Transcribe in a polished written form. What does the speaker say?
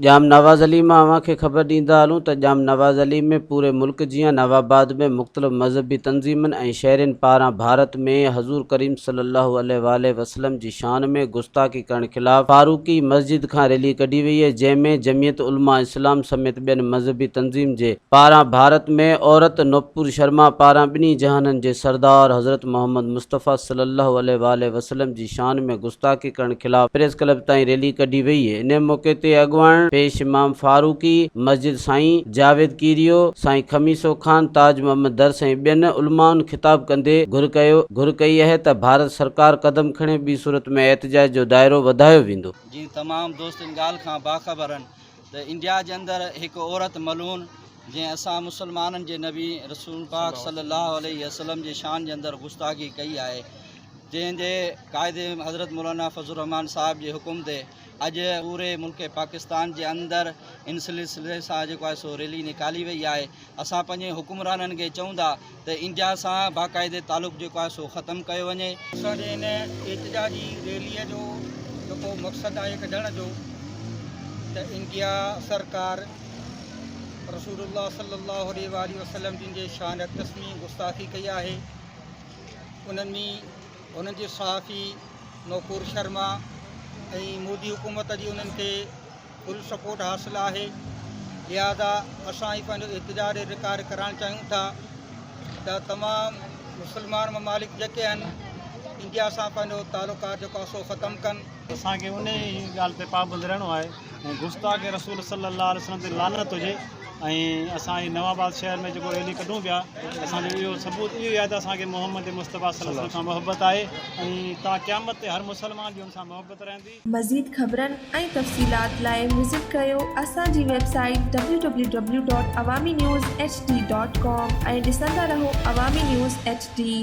ڄام نواز علي مان اوهان کي خبر ڏيندا هلون ته ڄام نواز علي ۾ پوري ملڪ جيان نوآباد ۾ مختلف مذهبي تنظيمن ۽ شهرين پاران ڀارت ۾ حضور ڪريم صلي الله عليه واٰله وسلم جي شان ۾ گستاخي ڪرڻ خلاف فاروقي مسجد کان ريلي ڪڍي وئي جنهن ۾ جمعيت علماء اسلام سميت ٻين مذهبي تنظيم جي پاران ڀارت ۾ عورت نوپور شرما پاران ٻنهي جهانن جي سردار حضرت محمد مصطفيٰ صلي الله عليه واٰله وسلم جي شان ۾ گستاخي ڪرڻ خلاف پريس ڪلب تائين ريلي ڪڍي وئي. انهي موقعي تي اڳواڻ پيش امام فاروقي مسجد سائين جاويد ڪيريو، سائين خميسو خان، تاج محمد درس ۽ ٻين علمائن خطاب ڪندي گهر ڪيو گهر ڪئي اهي ته ڀارت سرڪار قدم کڻي ٻي صورت ۾ احتجاج جو دائرو وڌايو ويندو. جيئن تمام دوست ان ڳالهه کان باخبر آهن ته انڊيا جي اندر هڪ عورت ملعون جنهن اسان مسلمانن جي نبي رسول پاڪ صلي الله عليه وسلم جي شان جي اندر گستاخي ڪئي آهي جنهن جي قائد حضرت مولانا فضل الرحمان صاحب جي حڪم تي اڄ پوري ملڪ پاڪستان جي اندر ان سلسلي سان جيڪو آهي سو ريلي نڪالي وئي آهي اسان پنهنجي حڪمرانن کي چئون ٿا ته انڊيا سان باقاعدي تعلق جيڪو آهي سو ختم ڪيو وڃي. اسان جي هن احتجاجي ريلي جو جيڪو مقصد آهي ڪڍڻ جو ته انڊيا سرڪار رسول الله صلي الله عليه واٰله وسلم جن جي شان اقدس ۾ گستاخي ڪئي آهي انهن ۾ انهن جي صحافي نوپور شرما ۽ مودي حڪومت جي انهن کي فل سپورٽ حاصل آهي لهذا اسان هي پنهنجو احتجاج رڪارڊ ڪرائڻ چاهيون ٿا ته تمام مسلمان ممالڪ جيڪي آهن انڊيا سان پنهنجو تعلقات جيڪو آهي سو ختم ڪن. اسان کي انهي ئي ڳالهه تي پابند رهڻو آهي ۽ گستاخ رسول صلي الله عليه وسلم تي لعنت هجي ۽ اسان هي نوان آباد شهر ۾ جيڪو ريلي ڪڍون پيا اسان جو اهو ثبوت اهو ئي آهي ته اسان کي محمد مصطفيٰ صلي الله عليه وسلم سان محبت آهي ۽ تا قيامت تي هر مسلمان جي ان سان محبت رهندي. مزيد خبرن ۽ تفصيلات لاء وزٽ ڪريو اسان جي website W W W dot Awami news H D dot com ۽ ڏسندا رهو عوامي نيوز ايڇ ڊي.